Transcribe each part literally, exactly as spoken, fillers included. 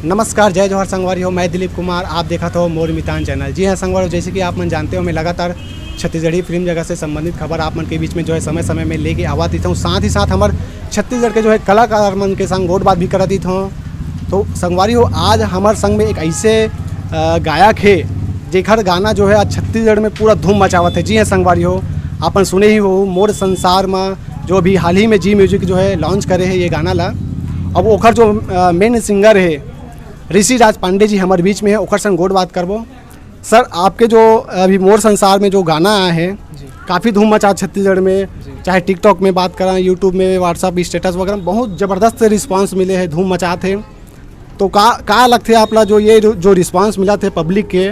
नमस्कार, जय जोहार संगवारी हो, मैं दिलीप कुमार, आप देखत हो मोर मितान चैनल। जी हाँ संगवारी हो, जैसे कि आप मन जानते हो, मैं लगातार छत्तीसगढ़ी फिल्म जगत से संबंधित खबर आप मन के बीच में जो है समय समय में लेके आवत रहित हूँ। साथ ही साथ हमर छत्तीसगढ़ के जो है कलाकार मन के संग गोठ बात भी करत रहित हूँ। तो संगवारी हो, आज हमर संग में एक ऐसे अ, गायक हे, जेकर गाना जो है आज छत्तीसगढ़ में पूरा धूम मचावत है। जी हाँ संगवारी हो, आपन सुने ही हो मोर संसार में जो अभी हाल ही में जी म्यूजिक जो है लॉन्च करे है ये गाना ला। अब ओकर जो मेन सिंगर है ऋषि राज पांडे जी हमर बीच में है, ओकर संग गोठ बात करबो। सर, आपके जो अभी मोर संसार में जो गाना आया है, जी। काफ़ी धूम मचा छत्तीसगढ़ में, जी। चाहे टिकटॉक में बात करा, यूट्यूब में, व्हाट्सएप स्टेटस वगैरह में बहुत ज़बरदस्त रिस्पांस मिले है, धूम मचात है। तो का का लगथे आप ला जो ये जो रिस्पांस मिलत हे पब्लिक के,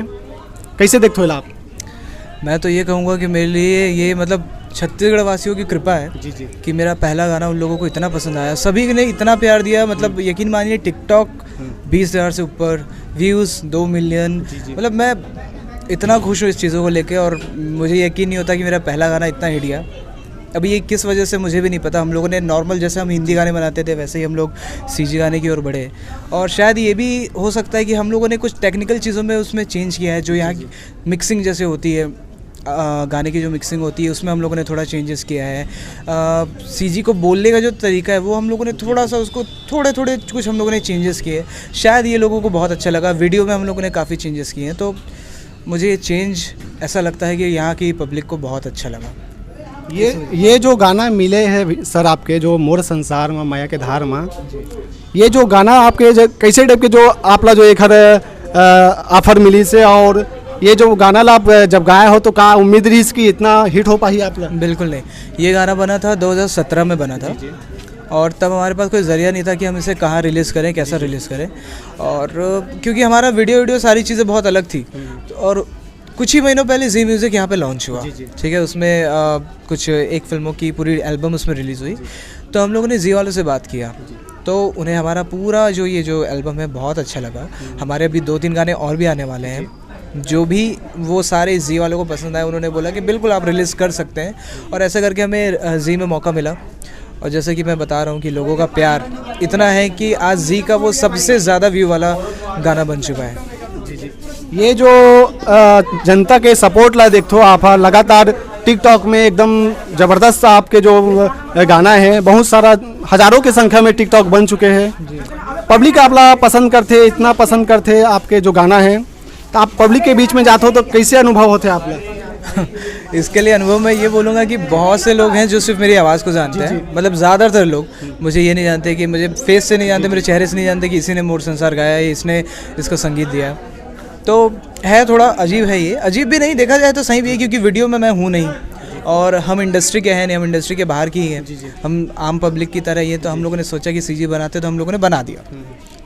कैसे देखथो एला आप? मैं तो ये कहूँगा कि मेरे लिए ये, मतलब, छत्तीसगढ़ वासियों की कृपा है जी जी। कि मेरा पहला गाना उन लोगों को इतना पसंद आया, सभी ने इतना प्यार दिया। मतलब, यकीन मानिए, टिकटॉक बीस हज़ार से ऊपर व्यूज़, दो मिलियन। जी, जी। मतलब, मैं इतना खुश हूँ इस चीज़ों को लेके, और मुझे यकीन नहीं होता कि मेरा पहला गाना इतना हिट गया। अभी ये किस वजह से मुझे भी नहीं पता। हम लोगों ने नॉर्मल, जैसे हम हिंदी गाने बनाते थे, वैसे ही हम लोग सीजी गाने की ओर बढ़े। और शायद ये भी हो सकता है कि हम लोगों ने कुछ टेक्निकल चीज़ों में उसमें चेंज किया है, जो यहाँ की मिक्सिंग जैसे होती है, अ, गाने की जो मिक्सिंग होती है, उसमें हम लोगों ने थोड़ा चेंजेस किया है। सीजी को बोलने का जो तरीका है, वो हम लोगों ने थोड़ा सा उसको, थोड़े थोड़े कुछ हम लोगों ने चेंजेस किए। शायद ये लोगों को बहुत अच्छा लगा। वीडियो में हम लोगों ने काफ़ी चेंजेस किए हैं, तो मुझे ये चेंज ऐसा लगता है कि यहाँ की पब्लिक को बहुत अच्छा लगा। ये ये जो गाना मिले है सर आपके, जो मोर संसार में माया के धार में, ये जो गाना आपके ज-, कैसे टाइप के जो आप ला जो एक हर ऑफर मिली से, और ये जो गाना ला आप जब गाए हो तो का उम्मीद रही इसकी इतना हिट हो पाई आप ला? बिल्कुल नहीं। ये गाना बना था, दो हज़ार सत्रह में बना था। और तब हमारे पास कोई ज़रिया नहीं था कि हम इसे कहाँ रिलीज़ करें, कैसा रिलीज़ करें। और क्योंकि हमारा वीडियो वीडियो सारी चीज़ें बहुत अलग थी, और कुछ ही महीनों पहले जी म्यूज़िक यहाँ पे लॉन्च हुआ। जी, जी। ठीक है, उसमें अ, कुछ एक फिल्मों की पूरी एल्बम उसमें रिलीज़ हुई। तो हम लोगों ने जी वालों से बात किया, तो उन्हें हमारा पूरा जो ये जो एल्बम है, बहुत अच्छा लगा। हमारे अभी दो तीन गाने और भी आने वाले हैं, जो भी वो सारे जी वालों को पसंद आए, उन्होंने बोला कि बिल्कुल आप रिलीज़ कर सकते हैं। और ऐसा करके हमें जी में मौका मिला। और जैसा कि मैं बता रहा हूँ कि लोगों का प्यार इतना है कि आज जी का वो सबसे ज़्यादा व्यू वाला गाना बन चुका है। ये जो अ, जनता के सपोर्ट ला देखथो आप हा, लगातार टिकटॉक में एकदम जबरदस्त आपके जो अ, गाना है, बहुत सारा हजारों की संख्या में टिकटॉक बन चुके हैं। पब्लिक आप ला पसंद करथे, इतना पसंद करथे आपके जो गाना है, तो आप पब्लिक के बीच में जाथो तो कैसे अनुभव होथे आप ला? इसके लिए अनुभव मैं ये बोलूँगा कि बहुत से लोग हैं जो सिर्फ मेरी आवाज़ को जानते जी, हैं। मतलब, ज़्यादातर लोग मुझे ये नहीं जानते, कि मुझे फेस से नहीं जानते, मेरे चेहरे से नहीं जानते कि इसी ने मोर संसार गाया है, इसने इसको संगीत दिया है। तो है, थोड़ा अजीब है ये। अजीब भी नहीं, देखा जाए तो सही भी है, क्योंकि वीडियो में मैं हूँ नहीं, और हम इंडस्ट्री के हैं नहीं, हम इंडस्ट्री के बाहर की ही हैं। जी, जी। हम आम पब्लिक की तरह ही है, तो हम लोगों ने सोचा कि सीजी बनाते, तो हम लोगों ने बना दिया।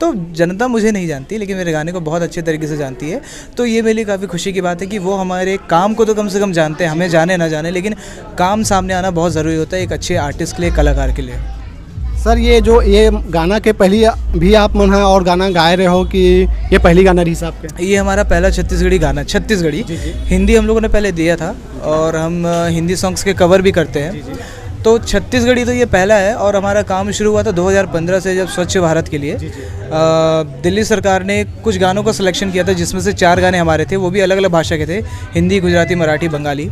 तो जनता मुझे नहीं जानती, लेकिन मेरे गाने को बहुत अच्छे तरीके से जानती है। तो ये मेरे लिए काफ़ी खुशी की बात है कि वो हमारे काम को तो कम से कम जानते हैं, हमें जाने ना जाने, लेकिन काम सामने आना बहुत ज़रूरी होता है एक अच्छे आर्टिस्ट के लिए, कलाकार के लिए। सर, ये जो ये गाना के पहले भी आप मन हा और गाना गाए रहे हो कि ये पहली गाना रही आपके? ये हमारा पहला छत्तीसगढ़ी गाना, छत्तीसगढ़ी। जी, जी। हिंदी हम लोगों ने पहले दिया था, और हम अ, हिंदी सॉन्ग्स के कवर भी करते हैं। तो छत्तीसगढ़ी तो ये पहला है, और हमारा काम शुरू हुआ था दो हज़ार पन्द्रह से, जब स्वच्छ भारत के लिए अ, दिल्ली सरकार ने कुछ गानों का सिलेक्शन किया था, जिसमें से चार गाने हमारे थे, वो भी अलग अलग भाषा के थे, हिंदी, गुजराती, मराठी, बंगाली।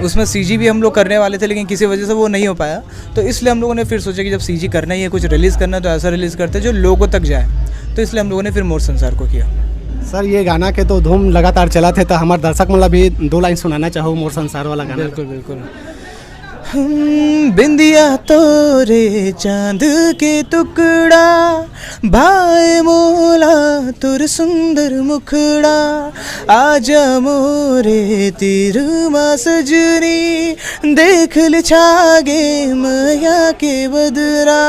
उसमें सीजी भी हम लोग करने वाले थे, लेकिन किसी वजह से वो नहीं हो पाया। तो इसलिए हम लोगों ने फिर सोचा कि जब सीजी करना ही है, कुछ रिलीज़ करना है, तो ऐसा रिलीज़ करते हैं जो लोगों तक जाए। तो इसलिए हम लोगों ने फिर मोर संसार को किया। सर, ये गाना के तो धूम लगातार चलत हे, तो हमारे दर्शक मन ला भी दो लाइन सुनाना चाहो मोर संसार वाला गाना। बिल्कुल, बिल्कुल। हम्म, बिंदिया तोरे चांद के टुकड़ा, भाए मोला तोर सुंदर मुखड़ा, आजा मोरे तीर मा सजनी, देख ले छागे मया के बदरा।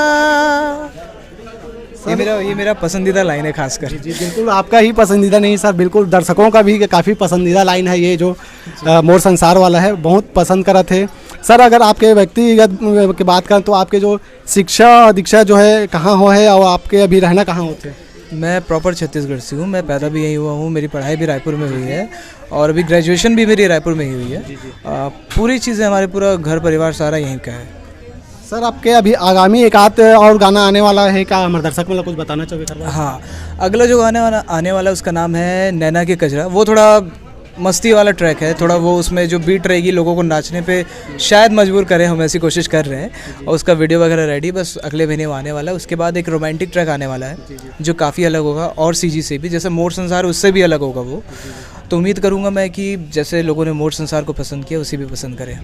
ये मेरा, ये मेरा पसंदीदा लाइन है खासकर। जी, बिल्कुल आपका ही पसंदीदा नहीं सर, बिल्कुल दर्शकों का भी काफ़ी पसंदीदा लाइन है ये जो अ, मोर संसार वाला है, बहुत पसंद करत हे। सर, अगर आपके व्यक्तिगत अ, की बात करें तो आपके जो शिक्षा दीक्षा जो है कहाँ हो है और आपके अभी रहना कहाँ होथे? मैं प्रॉपर छत्तीसगढ़ से हूँ, मैं पैदा भी यहीं हुआ हूँ, मेरी पढ़ाई भी रायपुर में हुई है, और अभी ग्रेजुएशन भी मेरी रायपुर में ही हुई है। अ, पूरी चीज़ें, हमारे पूरा घर परिवार सारा यहीं का है। सर, आपके अभी आगामी एक आध और गाना आने वाला है, का हमारे दर्शक मन ला कुछ बताना चाहोगे? हाँ, अगला जो गाना आने वाला है, उसका नाम है नैना के कजरा। वो थोड़ा मस्ती वाला ट्रैक है, थोड़ा वो, उसमें जो बीट रहेगी, लोगों को नाचने पे शायद मजबूर करें, हम ऐसी कोशिश कर रहे हैं। और उसका वीडियो वगैरह रेडी, बस अगले महीने वो आने वाला है। उसके बाद एक रोमांटिक ट्रैक आने वाला है, जो काफ़ी अलग होगा और सीजी से भी, जैसे मोर संसार, उससे भी अलग होगा वो। तो उम्मीद करूँगा मैं कि जैसे लोगों ने मोर संसार को पसंद किया, उसे भी पसंद करें।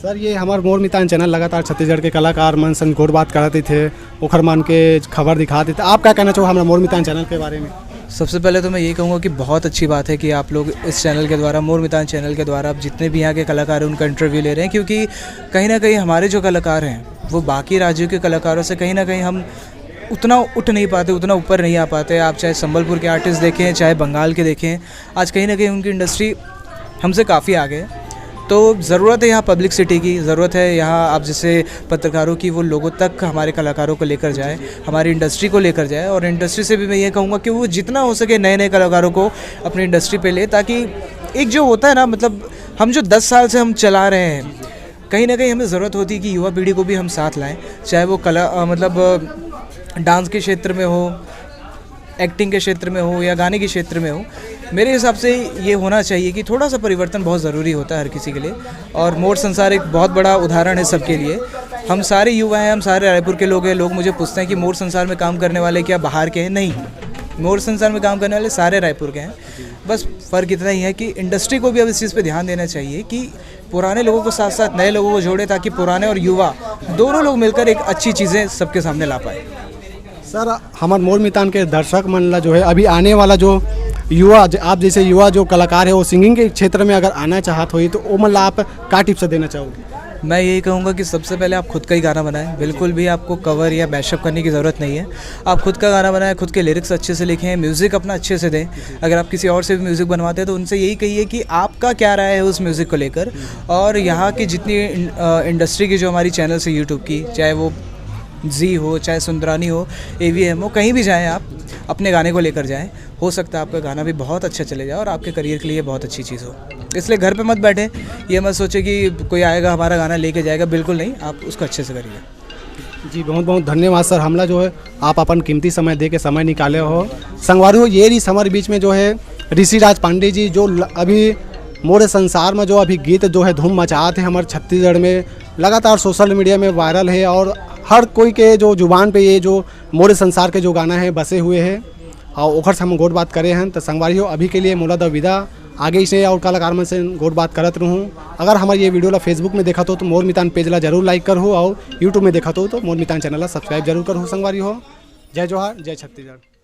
सर, ये हमारे मोर मितान चैनल लगातार छत्तीसगढ़ के कलाकार मन संग गोठ बात कराते थे, ओखर मन के खबर दिखाते थे। आप क्या कहना चाहो हमारे मोर मितान चैनल के बारे में? सबसे पहले तो मैं ये कहूँगा कि बहुत अच्छी बात है कि आप लोग इस चैनल के द्वारा, मोर मितान चैनल के द्वारा, आप जितने भी यहाँ के कलाकार हैं, उनका इंटरव्यू ले रहे हैं, क्योंकि कहीं ना कहीं हमारे जो कलाकार हैं, वो बाकी राज्यों के कलाकारों से कहीं ना कहीं हम उतना उठ नहीं पाते, उतना ऊपर नहीं आ पाते। आप चाहे संबलपुर के आर्टिस्ट देखें, चाहे बंगाल के देखें, आज कहीं ना कहीं उनकी इंडस्ट्री हमसे काफ़ी आगे है। तो ज़रूरत है यहाँ पब्लिसिटी की, ज़रूरत है यहाँ आप जैसे पत्रकारों की, वो लोगों तक हमारे कलाकारों को लेकर जाए, हमारी इंडस्ट्री को लेकर जाए। और इंडस्ट्री से भी मैं ये कहूँगा कि वो जितना हो सके नए नए कलाकारों को अपनी इंडस्ट्री पे ले, ताकि एक जो होता है ना, मतलब हम जो दस साल से हम चला रहे हैं, कहीं ना कहीं हमें ज़रूरत होती है कि युवा पीढ़ी को भी हम साथ लाएं, चाहे वो कला अ, मतलब डांस के क्षेत्र में हो, एक्टिंग के क्षेत्र में हो या गाने के क्षेत्र में हो। मेरे हिसाब से ये होना चाहिए कि थोड़ा सा परिवर्तन बहुत ज़रूरी होता है हर किसी के लिए। और मोर संसार एक बहुत बड़ा उदाहरण है सबके लिए। हम सारे युवा हैं, हम सारे रायपुर के लोग हैं। लोग मुझे पूछते हैं कि मोर संसार में काम करने वाले क्या बाहर के हैं? नहीं, मोर संसार में काम करने वाले सारे रायपुर के हैं। बस फ़र्क इतना ही है कि इंडस्ट्री को भी अब इस चीज़ पे ध्यान देना चाहिए कि पुराने लोगों को साथ साथ नए लोगों को जोड़े, ताकि पुराने और युवा दोनों लोग मिलकर एक अच्छी चीज़ें सबके सामने ला पाए। सर, हमारे मोर मितान के दर्शक मन ला जो है, अभी आने वाला जो युवा ज- आप जैसे युवा जो कलाकार है, वो सिंगिंग के क्षेत्र में अगर आना चाहत होई, तो वो मन ला आप का टिप्स देना चाहोगे? मैं यही कहूँगा कि सबसे पहले आप खुद का ही गाना बनाएं। बिल्कुल भी आपको कवर या मैशअप करने की ज़रूरत नहीं है। आप खुद का गाना बनाएं, खुद के लिरिक्स अच्छे से लिखें, म्यूज़िक अपना अच्छे से दें। अगर आप किसी और से भी म्यूज़िक बनवाते हैं, तो उनसे यही कहिए कि आपका क्या राय है उस म्यूज़िक को लेकर। और यहाँ की जितनी इन- अ, इंडस्ट्री की जो हमारी चैनल्स है यूट्यूब की, चाहे वो जी हो, चाहे सुंदरानी हो, एवीएम हो, कहीं भी जाएं आप, अपने गाने को लेकर जाएं। हो सकता है आपका गाना भी बहुत अच्छा चले जाए और आपके करियर के लिए बहुत अच्छी चीज़ हो। इसलिए घर पे मत बैठे, ये मत सोचे कि कोई आएगा हमारा गाना लेके जाएगा, बिल्कुल नहीं, आप उसको अच्छे से करिए। जी, बहुत बहुत धन्यवाद सर, हमला जो है आप अपन कीमती समय दे के समय निकाले हो। संगवारी हो, ये रही हमारे बीच में जो है ऋषि राज पांडे जी, जो ल- अभी मोरे संसार में जो अभी गीत जो है धूम मचात है हमारे छत्तीसगढ़ में, लगातार सोशल मीडिया में वायरल है और हर कोई के जो जुबान पे ये जो मोरे संसार के जो गाना है बसे हुए है। और ओखर से हम गोठ बात करे हैं। तो संगवारी हो, अभी के लिए मोला दो विदा। आगे इसे और कलाकार मन से गोठ बात करत रहूँ। अगर हमारे ये वीडियो ला फेसबुक में देखत हो तो मोर मितान पेज ला जरूर लाइक करहु और यूट्यूब में देखत हो तो मोर मितान चैनल ला सब्सक्राइब जरूर करहु संगवारी हो। जय जोहार, जय छत्तीसगढ़।